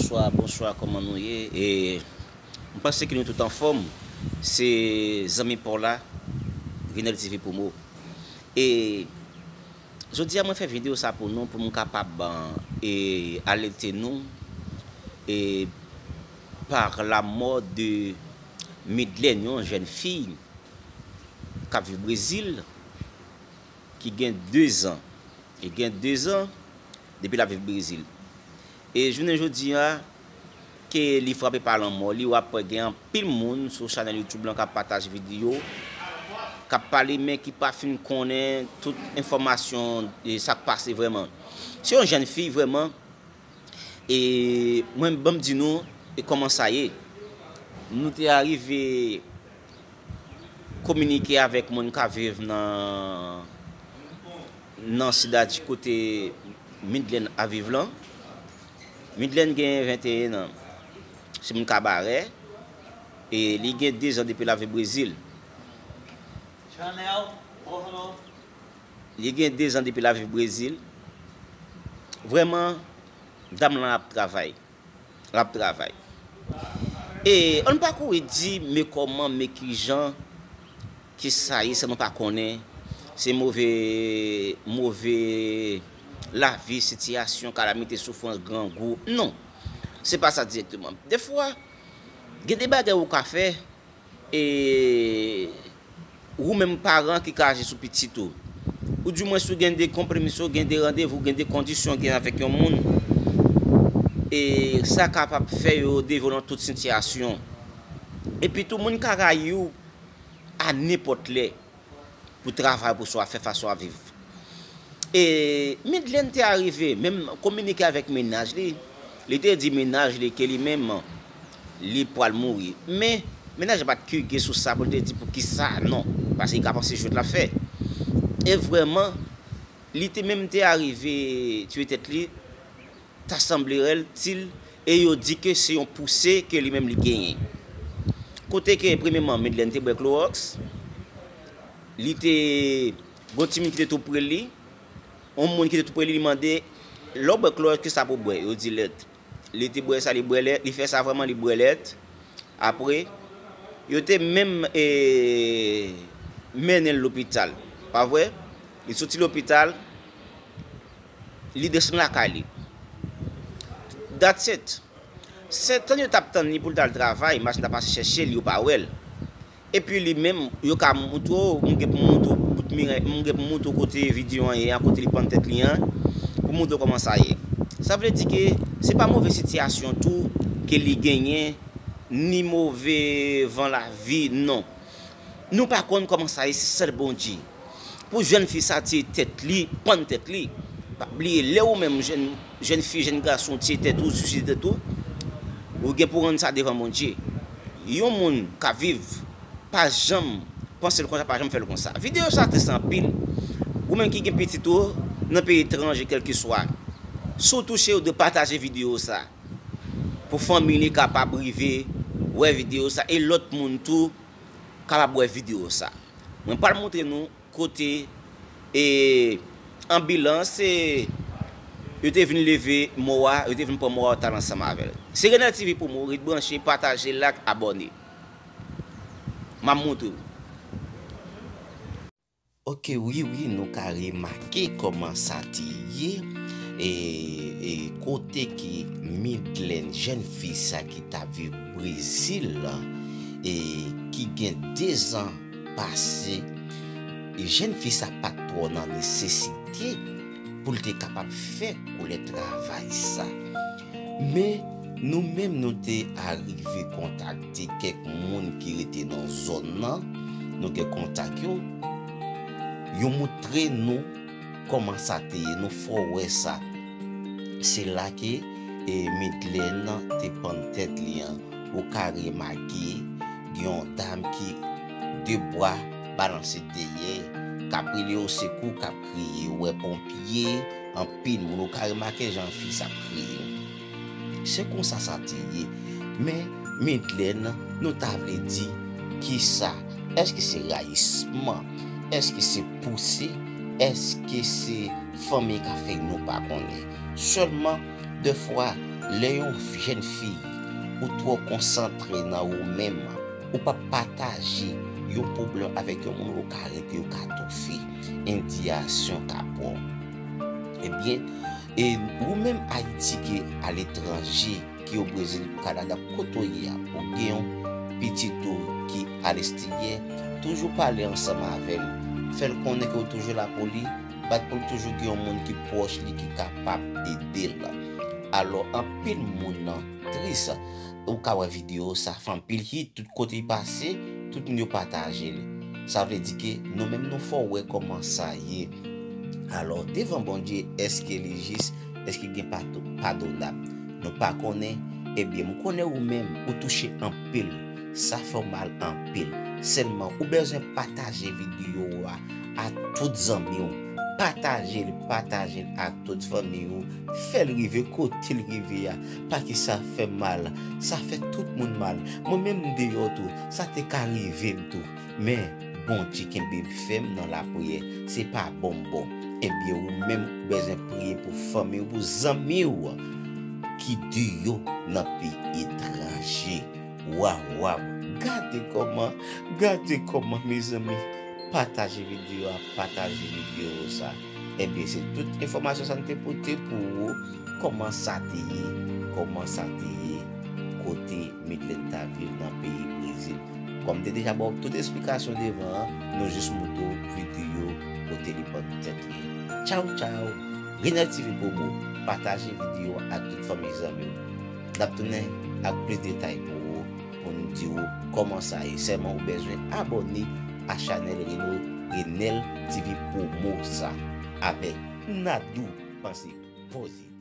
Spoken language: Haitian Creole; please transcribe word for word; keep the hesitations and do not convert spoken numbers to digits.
Bonswa, bonswa, kòman nou ye? E, m panse ke nou tout anfòm. Se zanmi pa w la, Renel T V Promo. E jodi a, mwen fè videyo sa pou nou, pou m kapab, e, alète nou, e, par la mò de Midlène, yon jèn fi k ap viv Brezil, ki gen dezan. Li gen dezan depi l ap viv Brezil. E jounen jodi a, ke li frape pa lanmò, li w ap wè gen anpil moun sou chanèl YouTube lan k ap pataje videyo, k ap pale, men ki pa fin konnen tout enfòmasyon de sa k pase vrèman. Se yon jèn fi vrèman, e mwen, ban m di nou, e kòman sa ye. Nou te arive kominike avèk moun k ap viv nan, nan Sidadi kote Midlène ap viv lan. Midlène gen venteyen an. Se moun Kabarè. E li gen dezan depi l ap viv Brezil. Li gen dezan depi l ap viv Brezil. Vrèman, dam lan ap travay. L ap travay. E ann pa kouri di, men kòman, men kijan, kisa ye, sa nou pa konnen. Se move, move lavi, sitiyasyon, kalamite, soufrans, grangou. Non. Se pa sa dirèkteman. Defwa, gen de bagay ou ka fè, e ou menm paran ki ka aji sou pitit ou. Ou di mwens ou gen de konpwomisyon, gen de randevou, gen de kondisyon gen avèk yon moun. E sa kapab fè yo devye w nan tout sitiyasyon. Epi tou, moun ka rayi w a nenpòt lè pou travay, pou swa fè fason a viv. E Midlène te arive menm kominike avèk mennaj li. Li te di mennaj li ke li menm, li pral mouri. Men, mennaj la pa t kirye sou sa pou l te di poukisa non. Paske li ka panse jwèt l ap fè. E vrèman, li te menm te arive tiye tèt li, ta sanble rèl, til, e yo di ke se yon pouse ke li menm li genyen. Kote ke, premyèman, Midlène te bwè klowòks, li te, gon timoun ki te tou pre li, yon moun ki te tou pre li, li mande, lè w bwè klowòks, kisa pou w bwè? Yo di lèt. Li te bwè sa, li bwè lèt, li fè sa vrèman, li bwè lèt. Apre, yo te menm, e, mennen l lopital. Pa vre? Li soti lopital, li desann lakay li. That's it. Se tann yo t ap tann li pou l t al travay, machin t ap pase chèche l, yo pa wè l. Epi li menm, yo ka montre w, m gen pou montre w bout miray, m gen pou montre w kote videyo an ye a, kote li pann tèt li an, pou montre w kòman sa ye. Sa vle di ke se pa move sitiyasyon tou ke li genyen, ni move van lavi, non. Nou pa konn kòman sa ye, se sèl Bondye. Pou jèn fi sa tiye tèt li, pann tèt li. Pa bliye, lè ou menm jèn, jèn fi, jèn gason tiye tèt ou, siside tèt ou, ou gen pou rann sa devan Bondye. Yon moun k ap viv, pa janm panse l konsa, pa janm fè l konsa. Videyo sa tris anpil. Ou menm ki gen pitit ou nan peyi etranje, kèlkeswa, si w touche, ou dwe pataje videyo sa pou fanmi li kapab rive wè videyo sa e lòt moun tou kapab wè videyo sa. Mwen pral montre nou kote, e, anbilans, e, yo te vin leve mò a, yo te vin pran mò a, yo t al ansanm avè l. Se Renel T V Promo, ret branche, pataje, like, abòne. M ap montre w. Ok, wi, wi, nou ka remake kòman sa te ye. E, e kote ke Midlène, jèn fi sa ki t ap viv Brezil, e ki gen dezan pase, e jèn fi sa pa t twò nan nesesite pou l te kapab fè koulè travay sa. Men, nou menm, nou te arive kontakte kèk moun ki rete nan zòn nan, nou gen kontak yo, yo montre nou kòman sa te ye, nou fè w wè sa. Se la ke, e, Midlène te pann tèt li an. Ou ka remake, gen yon dam ki de bra balanse dèyè, k ap rele osekou, k ap kriye. Ou wè ponpye, anpil moun. Ou ka remake jan fi sa ap kriye. Se konsa sa te ye. Men, Midlène, nou ta vle di kisa? Èske se rayisman? Èske se pouse? Èske se fanmi k ap fè nou pa konnen? Sèlman, defwa, Lè yon jèn fi, ou twò konsantre nan ou menm, ou pa pataje yon pwoblèm avèk yon moun, ou ka rete, ou ka toufe, endiyasyon ka pran w. Ebyen, e ou menm Ayiti ki aletranje, ki o Brezil, Kanada, kote w ye a, ou gen yon pitit ou ki alesteyè, toujou pale ansanm avè l. Fè l konnen ke w toujou la pou li, bat pou l toujou gen yon moun ki pwòch li ki kapab ede l. Alò, anpil moun tris, ou ka wè videyo sa fè anpil hit, tout kote li pase, tout moun yo pataje l. Sa vle di ke nou menm nou fè w wè kòman sa ye. Alò, devan Bondye, èske li jis? Èske gen pato-, padonab? Nou pa konnen. Ebyen, m konnen ou menm, ou touche anpil. Sa fè w mal anpil. Sèlman, ou bezwen pataje videyo a a tout zanmi w. Pataje l, pataje l ak tout fanmi w. Fè l rive kote l rive a. Pakisa fè mal. Sa fè tout moun mal. Mwen menm m deyò tou. Sa te ka rive m tou. Men, Bondye kenbe m fèm nan lapriyè. Se pa bon m bon. Ebyen, ou menm, ou bezwen priye pou fanmi w, pou zanmi w ki deyò nan peyi etranje. Waw, waw. Gade kòman, gade kòman, mezanmi. Pataje videyo a, pataje videyo sa. Ebyen, se tout enfòmasyon sa n te pote pou ou. Kòman sa te ye? Kòman sa te ye? Kote Midland ta viv nan peyi Brezil. Kòm m te deja ba w tout esplikasyon devan an, nou jis montre w videyo kote li pran tèt li. Tchaw, tchaw! Renel T V Promo, pataje videyo a ak tout fanmi zanmi w. N ap tounen ak plis detay pou ou, pou n di w kòman sa ye. Sèlman ou bezwen abòne a chanèl Reno, Renel T V Promo sa avèk Nadou Panse Pozitif.